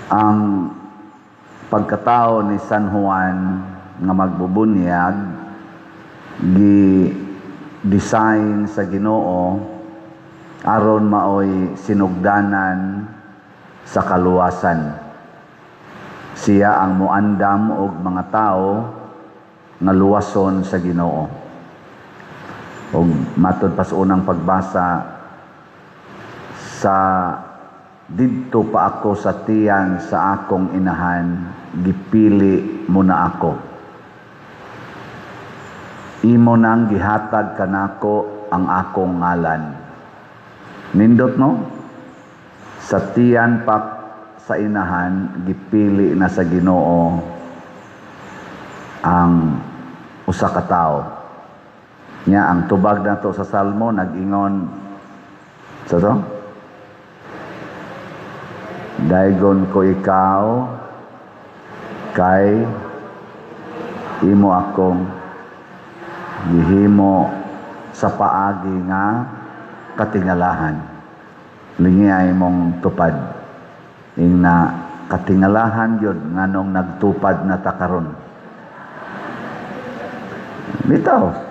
Ang pagkatao ni San Juan nga magbubunyag gi design sa Ginoo aron maoy sinugdanan sa kaluwasan. Siya ang muandam og mga tao nga luwason sa Ginoo. Og matod pa sa unang pagbasa, sa didto pa ako sa tiyan sa akong inahan, gipili mo na ako. Imo nang gihatag kanako ang akong ngalan. Nindot, no? Sa tiyan pa sa inahan, gipili na sa Ginoo ang usa ka tawo. Nya ang tubag nato sa Salmo nag-ingon sa to? Daygon ko ikaw kay imo akong gihimo sa paagi nga katingalahan. Lingi ay mong tupad. Ingna katingalahan yun nganong nagtupad na ta karon. Bitaw.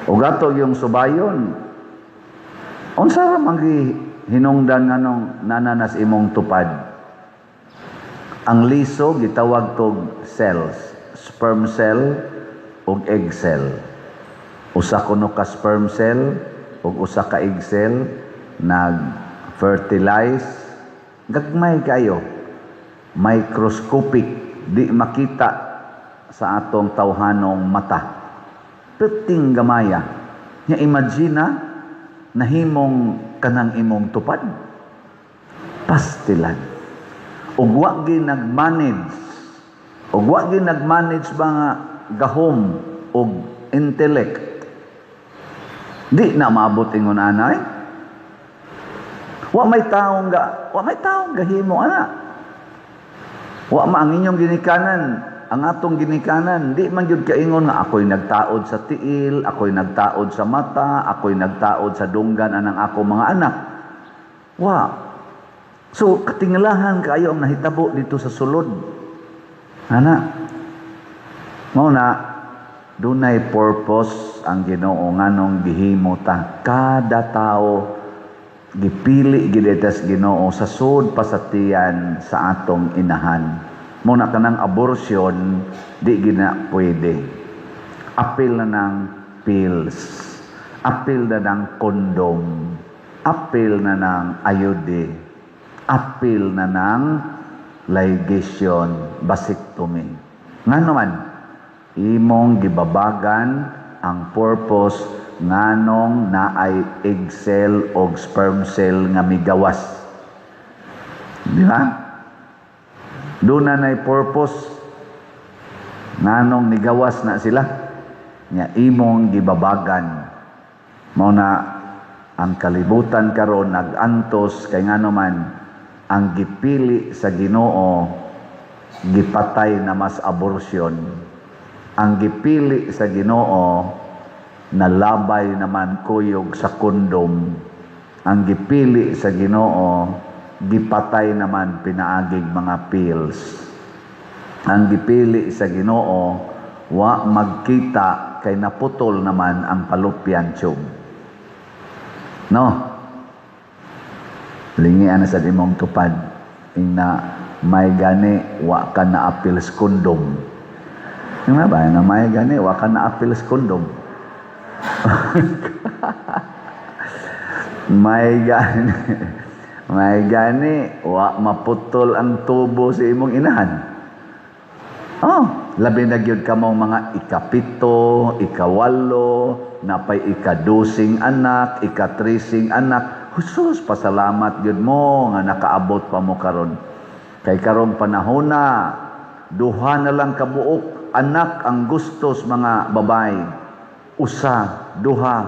O gato yung subayon, unsa ra man hinungdan nganong nananas imong tupad? Ang liso gitawag tog cells, sperm cell ug egg cell. Usa kuno ka sperm cell ug usa ka egg cell nag-fertilize, gagmay kayo, microscopic, di makita sa atong tawhanong mata. Perting gamaya. Nya imagine na nahimong kanang imong tupad. Pastilan. Ug wa gi nag-manage. Ug wa gi nag-manage ba nga gahom og intellect. Di na maabot ingon anay. Wa may taong gahimo ana. Wa ma ang inyong ginikanan, ang atong ginikanan, di man gyud kaingon nga ako'y nagtaod sa tiil, ako'y nagtaod sa mata, ako'y nagtaod sa dunggan anang ako mga anak. Wa. So katingalahan kaayo ang nahitabo dito sa sulod. Ana. Mao na dunay purpose ang Ginoo nganong gihimo ta kada tao, gipili gid sa Ginoo sa sud pa sa tiyan sa atong inahan. Mao na kanang abortion di gina pwede. Apil na ng pills, apil na ng condom, apil na ng IUD, apil na ng ligation, vasectomy. Ngano man, imong gibabagan ang purpose nganong naay egg cell o sperm cell nga migawas. Di ba? Doon na na'y purpose nganong nigawas na sila. Nya imong gibabagan. Mao na ang kalibutan karon nag-antos kay ngano man ang gipili sa Ginoo gipatay na mas abortion. Ang gipili sa Ginoo nalabay naman kuyog sa kondom. Ang gipili sa Ginoo gipatay naman pinaagig mga pills. Ang gipili sa Ginoo wa magkita kay naputol naman ang fallopian tube. No? Lingian na sa imong tupad. Ingna may gani wa ka na apil sa kondom. Yung ba na may gani wa ka na apil sa kondom. May gani wa maputol ang tubo sa imong inahan. Oh, labi na gyud kamong mga 7, 8, napay 12 anak, 13 anak. Husus, pasalamat gyud mo nga nakaabot pa mo karon. Kay karong panahon na, duha na lang kabuok anak ang gustos mga babae. Usa, duha.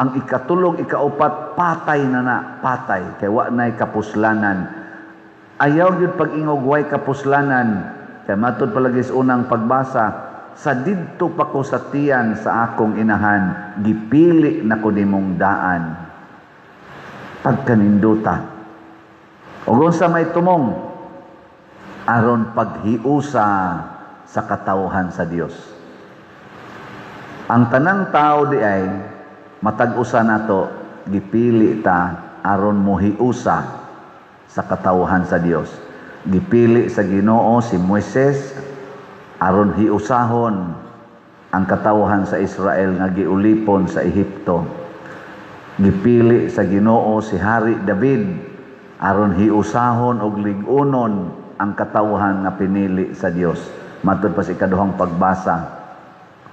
Ang 3, 4, patay na na, patay. Kay wa na'y kapuslanan. Ayaw gyud pag-ingog way kapuslanan. Kay matud palagi sa unang pagbasa, sa didto pa ko sa tiyan sa akong inahan, gipili na ko nimong daan. Pagkaninduta. Ug unsa may tumong? Aron paghiusa sa katawhan sa Dios. Ang tanang tao di ay matag usa nato gipili ta aron mohiusa sa katawhan sa Dios. Gipili sa Ginoo si Moises aron hiusahon ang katawhan sa Israel nga giulipon sa Ehipto. Gipili sa Ginoo si Hari David aron hiusahon og lig-unon ang katawhan nga pinili sa Dios. Matud pa sa ikaduhang pagbasa.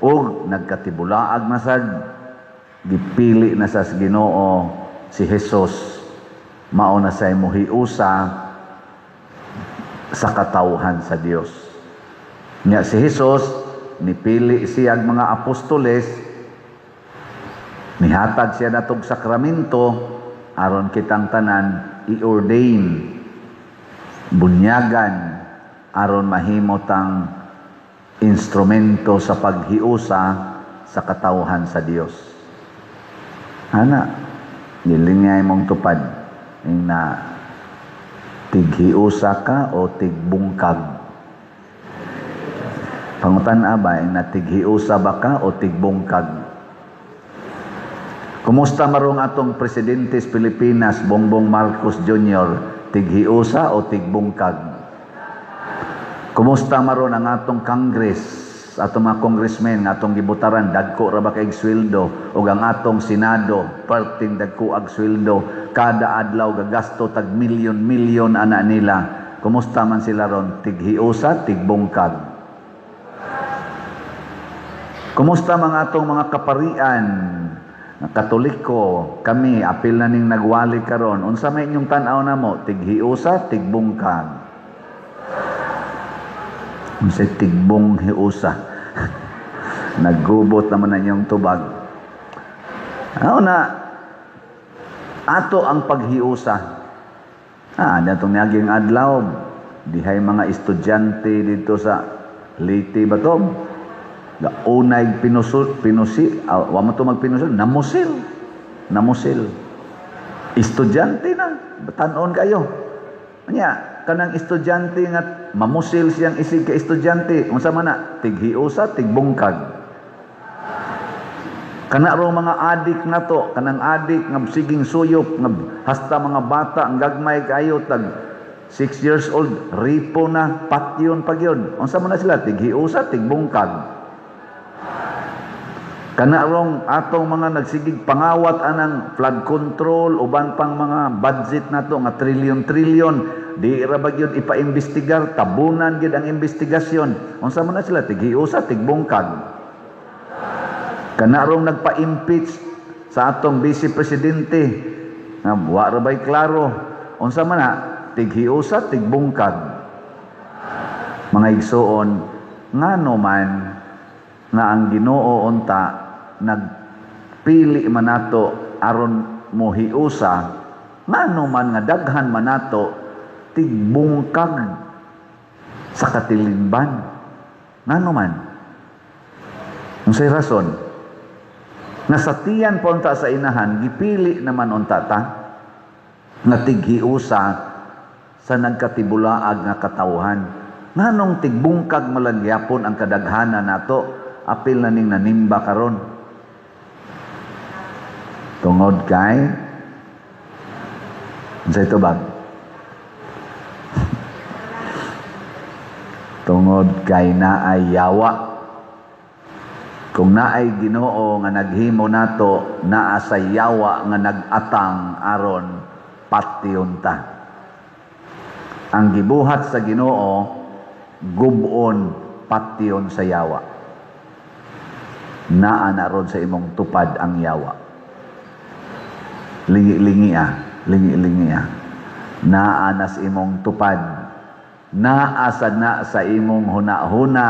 Ug nagkatibulaag na sad, gipili na sa Ginoo si Jesus, mao na say mohiusa sa katawhan sa Dios. Nya si Jesus nipili siya ang mga apostoles, nihatag siya natog sakramento aron kitang tanan i-ordain, bunyagan, aron mahimo tang instrumento sa paghiusa sa katawhan sa Dios. Ana, nilingay mong tupad na tighiusa ka o tigbungkag. Pangutan-a ba na tighiusa ba ka o tigbungkag? Kumusta marong atong presidente sa Pilipinas, Bongbong Marcos Jr., tighiusa o tigbungkag? Kumusta maron ang atong Congress, atong mga congressmen, atong gibutaran, dagko ra ba kay sweldo, ug ang atong Senado, perting dagko ag sweldo, kada adlaw gagasto tag milyon-milyon ana nila. Kumusta man sila ron? Tighiusa, tigbungkag? Kumusta mga atong mga kaparian, Katoliko, kami apil na ning nagwali karon. Unsa may inyong tan-aw namo? Tighiusa, tigbungkag? Unsay tigbong hiusa? Naggubot naman ang inyong tubag. Ano na ato ang paghiusa. Datong niaging adlaw, dihay mga estudyante dito sa Leyte ba to? Unay pinusul, pinusi, wa mo to magpinusul, namusil. Namusil. Estudyante na, tan-on kayo. Nya, kanang estudyante nga mamusil siyang isig ka estudyante, unsa man na? Tighiusa, tigbungkag? Kana ro mga adik na to, kanang adik nga siging suyop nga hasta mga bata ang gagmay kayo, tag 6 years old, ripo na, patyon pag yun. Unsa man na sila? Tighiusa, tigbungkag? Kana rong atong mga nagsigig pangawat anang flood control, uban pang mga budget nato nga trilyon-trilyon, di ra ba gyud ipaimbestigar, tabunan gyud ang investigasyon. Unsa man na sila? Tighiusa, tigbungkag? Kana rong nagpa-impeach sa atong vice presidente nga wa ra bay klaro, unsa man na? Tighiusa, tigbungkag? Mga igsuon, ngano man nga ang Ginoo unta nagpili man nato aron mohiusa, ngano man nga daghan man nato tigbungkag sa katilimban? Ngano man? Unsay rason nga sa tiyan pa unta sa inahan gipili naman unta ta nga tighiusa sa nagkatibulaag nga katawhan? Nganong tigbungkag malangyapon ang kadaghanan nato, apil na ning nanimba karon? Tungod kay unsay tubag? Tungod kay naay yawa. Kung naay Ginoo nga naghimo nato, naa sa yawa nga nag-atang aron patyon ta. Ang gibuhat sa Ginoo, gubon, patyon sa yawa. Naa na ron sa imong tupad ang yawa. Lingi-lingi ah, lingi-lingi ah. Naa na sa imong tupad. Naa sad na sa imong huna-huna.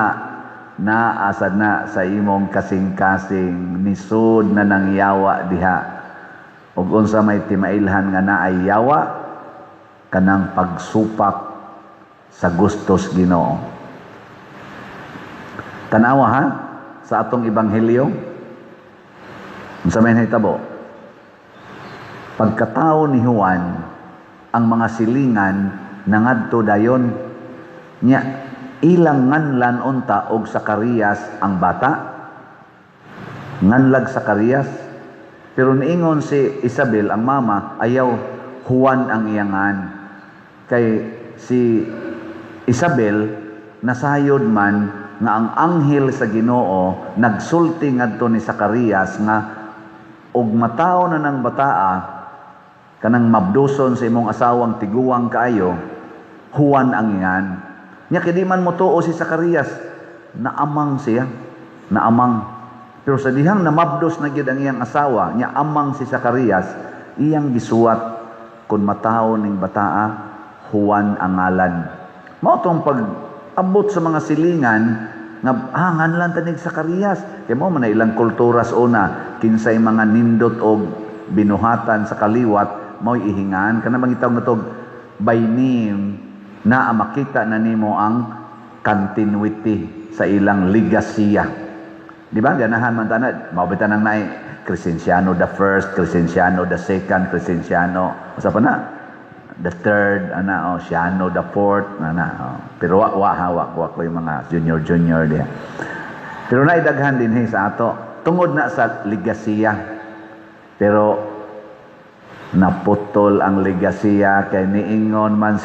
Naa sad na sa imong kasing-kasing, nisod na nang yawa diha. Ug unsa may timailhan nga naay yawa? Kanang pagsupak sa gustos Ginoo. Tanawa ha sa atong ebanghelyo. Unsa may nahitabo? Pagkatao ni Juan, Ang mga silingan nangadto dayon. Nya ilang nganlan unta og Sakarias ang bata. Nganlag Sakarias. Pero niingon si Isabel, ang mama, ayaw, Juan ang iyangan. Kay si Isabel nasayod man nga ang anghel sa Ginoo nagsulti ngadto ni Sakarias nga og matawo na ng bataa kanang mabduson sa imong asawang tiguang kaayo, Juan ang ingan. Nya kay di man motuo si Sakarias, naamang siya, naamang. Pero sa dihang namabdos na gyud ang iyang asawa, nya amang si Sakarias, iyang gisuwat, "Kung matawo ning bataa, Juan ang ngalan." Mao tong pag abot sa mga silingan nga nganlan ta nig Sakarias. Kay mao man na ilang kultura sa una, kinsay mga nindot og binuhatan sa kaliwat mao'y ihingan kana bang gitawag na tog by name na makita na nimo ang continuity sa ilang ligasiya. Di ba? Ganahan man tanan. Mao bitaw nang naay Crescenciano the first, Crescenciano the second, Crescenciano, usa pa na? The third, ana, oh, Siano the fourth, ana, oh. Pero wa wa hawak wa ko yung mga junior junior diha. Pero naidaghan din he sa ato tungod na sa ligasiya. Pero naputol ang ligasiya kay niingon mas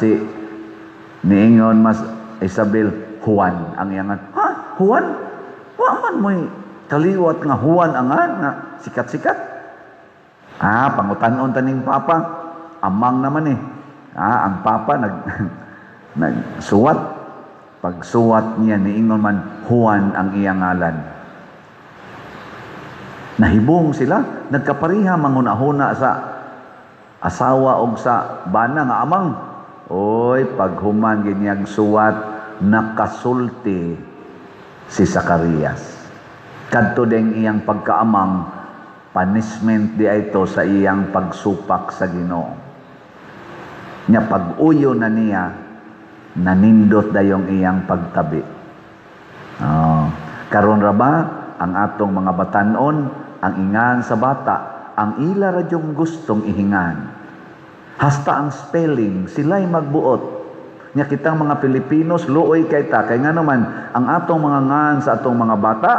Isabel, Juan ang iyangan. Ha? Juan? Wa man mo'y kaliwat nga Juan ang nga sikat-sikat. Ah, pangutan-on taning papa. Amang naman eh. Ah, ang papa nagsuwat. Pagsuwat niya, niingon man Juan ang iyang ngalan. Nahibong sila, nagkapariha manghuna-huna sa asawa og sa bana nga amang. Oy, paghuman ginyag suwat, nakasulti si Sakarias. Kadto deng iyang pagkaamang, punishment di ito sa iyang pagsupak sa Ginoo. Nya pag-uyo na niya, nanindot dayong iyang pagtabi. Oh. Karon ra ba ang atong mga batanon, ang ingan sa bata, ang ila ra yung gustong ihingan. Hasta ang spelling, sila'y magbuot. Nya kitang mga Pilipinos, luoy kay ta. Kay nga naman, ang atong mga ngan sa atong mga bata,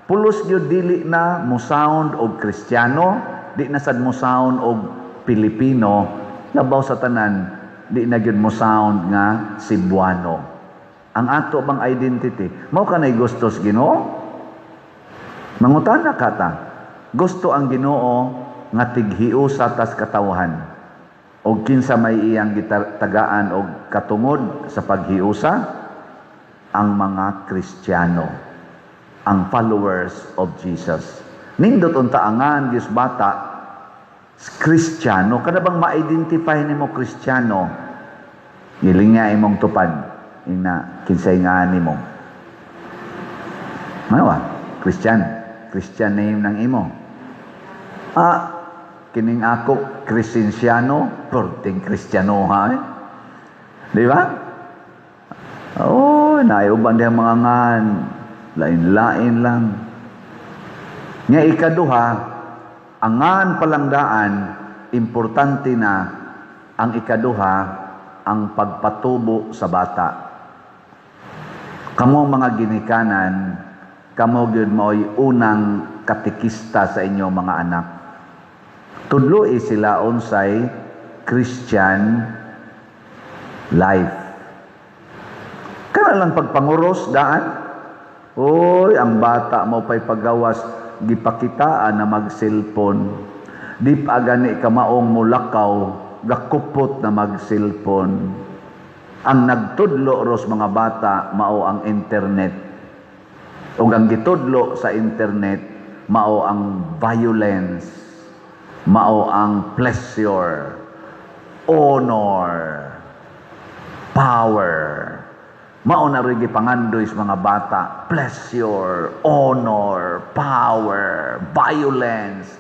pulos gyud dili na mo sound og Kristiyano, di na sad mo sound og Pilipino, labaw sa tanan, di na gyud mo sound nga Cebuano. Ang ato bang identity, mao kanay gusto sa Ginoo? Mangutana ka ta. Gusto ang Ginoo nga tighiusa tas katawhan. Og kinsa may iyang gitagaan og katungod sa paghiusa? Ang mga Kristiyano, ang followers of Jesus. Nindot unta angan Diyos bata Kristiyano, kada bang ma-identify nimo Kristiyano? Giling nga imong tupad ina kinsay nga nimo. Mawa, Christian, Christian name ng imo. Ah, kining ako Crescenciano, perting Kristiyano ha eh. Di ba? Oh, naiuban diha mga ngan. Lain-lain lang. Nga ikaduha, angan palangdaan, importante na ang ikaduha, ang pagpatubo sa bata. Kamo mga ginikanan, kamo gyud mao'y unang katekista sa inyong mga anak. Tudloi sila unsay Christian life. Kana lang pagpanguros daan. Oy, ang bata mo pa'y paggawas, gipakitaan na mag-cellphone. Di pa gani ka maong mulakaw, gakupot na mag-cellphone. Ang nagtudlo ros mga bata mao ang internet. Ug ang gitudlo sa internet mao ang violence, mao ang pleasure, honor, power. Mao na rin gipangandoy sa mga bata, pleasure, honor, power, violence.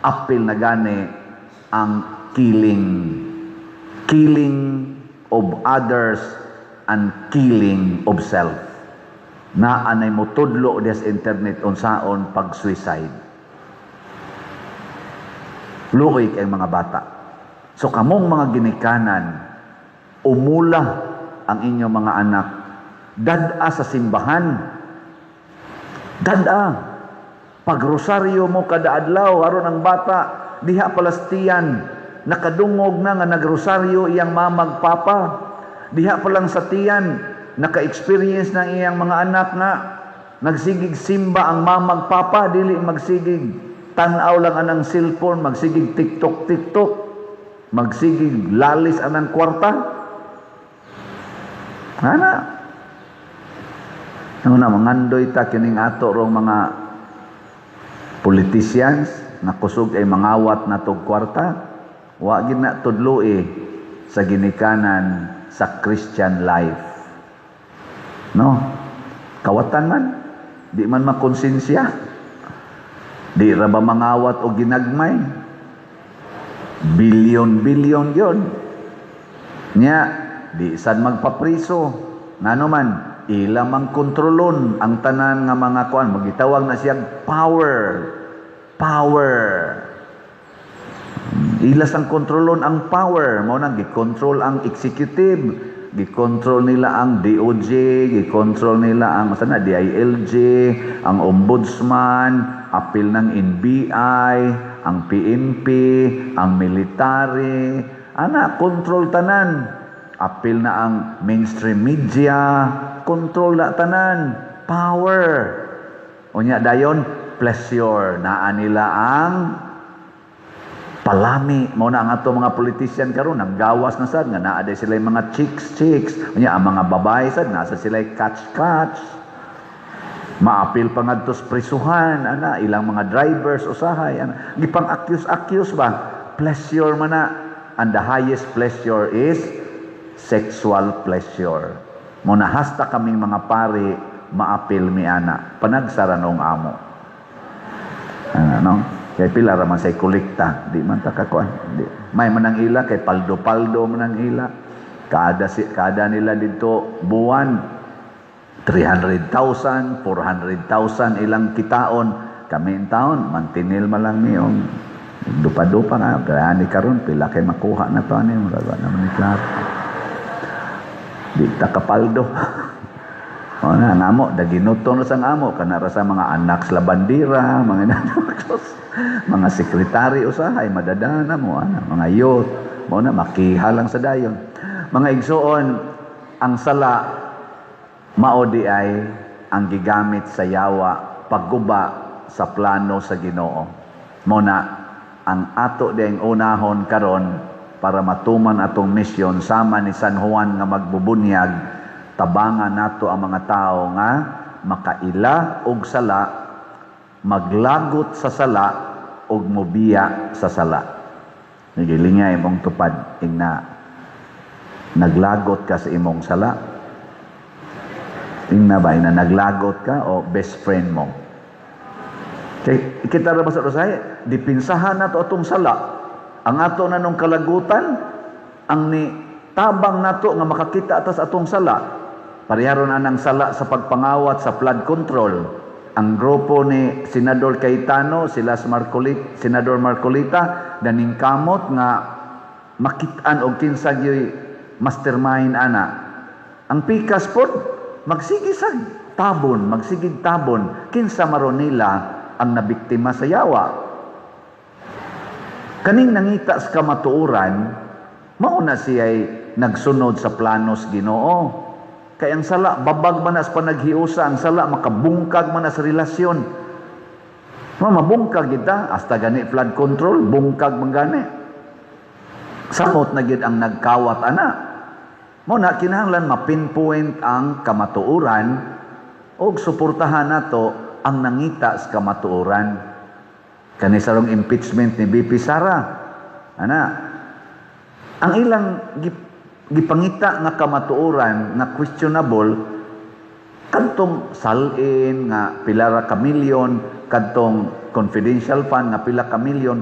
Apil na gani ang killing. Killing of others and killing of self. Na anay motudlo des internet unsaon pag-suicide. Luoy kay mga bata. So kamong mga ginikanan, umula ang inyong mga anak. Dad-a sa simbahan. Dad-a. Pagrosaryo mo kada adlaw aron ang bata diha palastian nakadungog na nga nagrosaryo iyang mamag papa. Diha pa lang sa tiyan naka-experience ng iyang mga anak nga nagsigig simba ang mamag papa, dili magsigig tan-aw lang anang cellphone, magsigig TikTok TikTok, magsigig lalis anang kwarta. Ana. Ano na, mangandoy ta kining ato rong mga politicians na kusog ay mangawat na tog kwarta, wa gid na tudloi sa ginikanan sa Christian life. No? Kawatan man, di man makonsensya. Di ra ba mangawat o ginagmay? Bilyon-bilyon yun. Nya, di sad magpapriso. Ngano man, ila mang kontrolon ang tanan nga mga kuan, magitawag na siya power. Power. Ila sang kontrolon ang power, mao nang gikontrol ang executive, gikontrol nila ang DOJ, gikontrol nila ang sana DILG, ang ombudsman, apil ng NBI, ang PNP, ang military, ana kontrol tanan. Apil na ang mainstream media, kontrol na tanan, power. Unya dayon pleasure naa nila ang palami. Mao na ang ato mga politician karon nang gawas na sad nga naa day sila mga chicks chicks. Unya ang mga babae sad nasa sila catch catch. Maapil pa ngadto sa prisuhan ana ilang mga drivers usahay ana gipang accuse accuse ba, pleasure man na, and the highest pleasure is sexual pleasure. Mo na hasta kaming mga pari maapil mi ana, panagsara nong amo. Ano, no? Kay pila ra man say kolekta, di man ta kakuan. Di. May man ang ila kay paldo-paldo man ang ila. Kada nila dito buwan 300,000, 400,000 ilang kitaon. Kami in taon, mantinil man lang ni og dupa-dupa nga. Kaya ni karon pila kay makuha na to ani, murag naman ni klaro. Di ta kapaldo. O na, ang amo, daginuto na sang amo, kana ra sa mga anak sa bandira, mga mga sekretary usahay, madadana mo, ana, mga youth, mo na, makiha lang sa dayon. Mga igsuon, ang sala, mao di ay ang gigamit sa yawa, pagguba sa plano sa Ginoo. Mo na, ang ato ding unahon karon para matuman atong misyon sama ni San Juan nga magbubunyag, tabangan nato ang mga tao nga makaila og sala, maglagot sa sala og mobiya sa sala. Nagilingay imong tupad ingna naglagot ka sa imong sala. Ingna ba ina naglagot ka o best friend mo? Kay kita ra ba sa usahay, dipinsahan nato atong sala. Ang ato na nung kalagutan, ang ni tabang nato nga makakita atas atong sala. Pareharon anang sala sa pagpangawat sa flood control. Ang grupo ni Senador Cayetano, sila sa Marcolit, Senador Marcoleta, daning kamot nga makitaan og kinsa gyoy mastermind ana. Ang pikas pod magsige sag tabon, magsigig tabon kinsa maron nila ang nabiktima sa yawa. Kaning nangita sa kamatuoran, mao na siya'y nagsunod sa planos Ginoo. Kay ang sala, babag man na sa panaghiusa, ang sala, makabungkag man na sa relasyon. Ma, mabungkag kita, hasta gani flood control, bungkag man gani. Samot na gid ang nagkawat ana. Mo na kinahanglan ma-pinpoint ang kamatuoran og suportahan nato ang nangita sa kamatuoran. Kani sarong impeachment ni VP Sara. Ana, ang ilang gipangita nga kamatuoran nga questionable kadtong salin nga pila ra ka milyon, kadtong confidential fund nga pila ka milyon,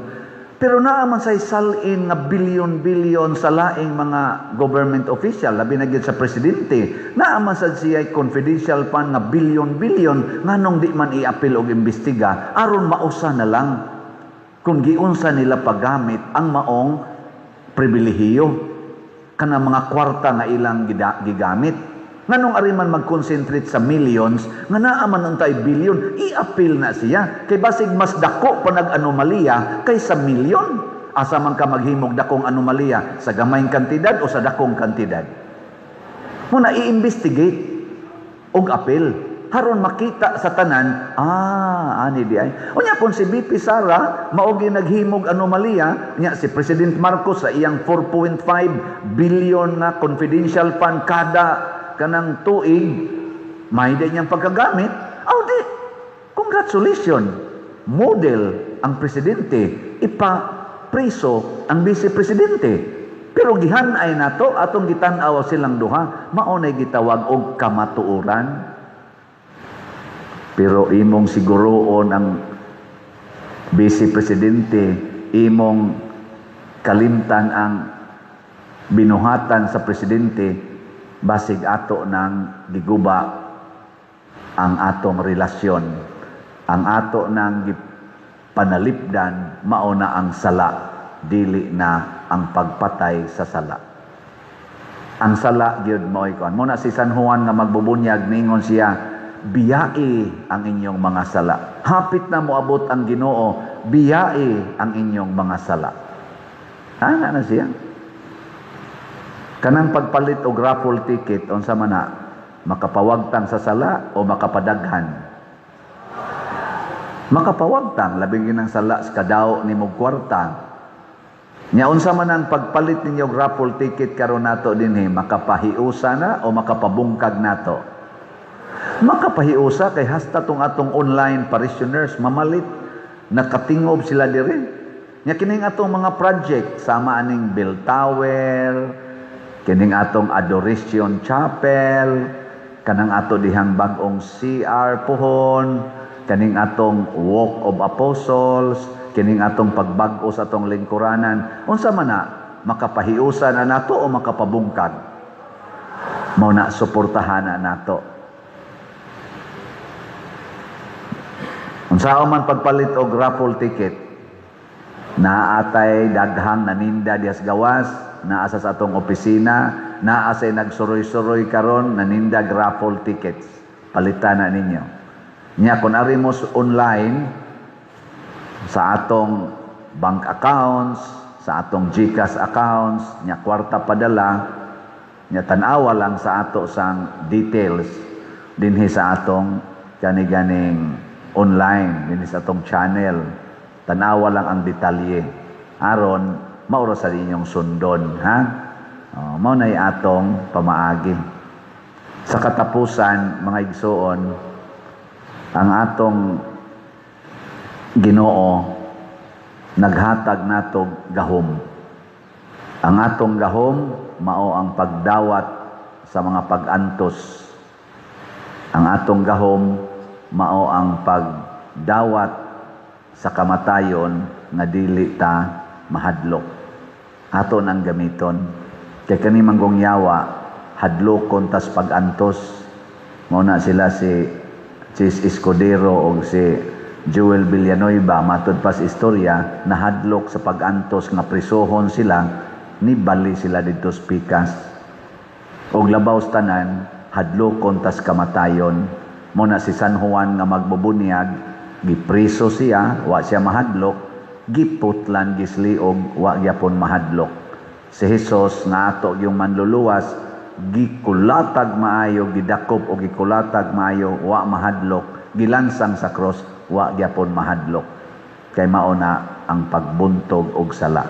pero naa man say salin nga bilyon-bilyon sa laing mga government official, labi na gyud sa presidente. Naa man sad siya confidential fund nga bilyon-bilyon, nganong di man iapil og imbestiga aron mausa na lang kung giunsa nila paggamit ang maong pribilehiyo, kanang mga kwarta nga ilang gigamit. Nganong ari man mag-concentrate sa millions nga naa man untay billion, i-appeal na siya kay basig mas dako pa nag-anomalya kaysa milyon. Asa man ka maghimog dakong anomalya, sa gamayng kantidad o sa dakong kantidad? Muna i-investigate og appeal haron makita sa tanan, ani di ay. Unya kung si VP Sara mao gi naghimog anomalya nya, si President Marcos sa iyang 4.5 billion nga confidential fund kada kanang tuig, may di niyang pagkagamit, aw di congratulations, model ang presidente, ipa preso ang vice presidente. Pero gihan-ay nato, atong gitan-aw silang duha, mao nay gitawag og kamatuoran. Pero imong siguroon ang vice presidente, imong kalimtan ang binuhatan sa presidente, basig ato nang giguba ang atong relasyon. Ang ato nang panalipdan, mao na ang sala, dili na ang pagpatay sa sala. Ang sala gyud mao'y kuan. Muna si San Juan nga magbubunyag, ningon siya, "Biyai ang inyong mga sala. Hapit na moabot ang Ginoo, biyai ang inyong mga sala." Ana na siya. Kanang pagpalit og raffle ticket, unsa man na? Makapawagtang sa sala o makapadaghan? Makapawagtang, labing ginang sala sa kadaw ni mog kwarta. Nya unsa man ang pagpalit ninyo og raffle ticket karon nato dinhi, makapahiusa na o makapabungkag nato? Makapahiusa kay hasta tong atong online parishioners mamalit, nakatingob sila diri. Nya kining atong mga project sama aning bell tower, kining atong Adoration Chapel, kanang ato dihang bag-ong CR pohon, kaning atong Walk of Apostles, kining atong pagbag-o sa atong lingkuranan. Unsa man na, makapahiusa na nato o makapabungkag? Mao na suportahan na nato. Unsa man pagpalit og raffle ticket, naatay daghang naninda dihas gawas, naa sa atong opisina, naa say nagsuroy-suroy karon naninda raffle tickets. Palitan na ninyo. Nya kun ari mo online sa atong bank accounts, sa atong GCash accounts, nya kwarta padala, nya tan-awa lang sa ato sang details dinhi sa atong kani-ganing online, dinhi sa atong channel. Tan-awa lang ang detalye aron maura sa inyong sundon, ha? Oh, mao nay atong pamaagi. Sa katapusan, mga igsuon, ang atong Ginoo naghatag nato gahom. Ang atong gahom mao ang pagdawat sa mga pag-antos. Ang atong gahom mao ang pagdawat sa kamatayon nga dili ta mahadlok. Ato nang gamiton. Kay kani manggong yawa, hadlokon tas pag-antos. Mao na sila si Chiz Escudero o si Joel Villanueva, matud pa sa istorya, nahadlok sa pag-antos nga prisohon sila, nibali sila didto sa pikas. Og labaw sa tanan, hadlokon tas kamatayon. Mo na si San Juan nga magbubunyag, gipriso siya, wa siya mahadlok, giputlan gisliog, wa gyapon mahadlok. Si Jesus nga ato yung manluluwas, gikulatag maayo, gidakop o gikulatag maayo, wa mahadlok, gilansang sa cross, wa gyapon mahadlok. Kay mao na ang pagbuntog og sala.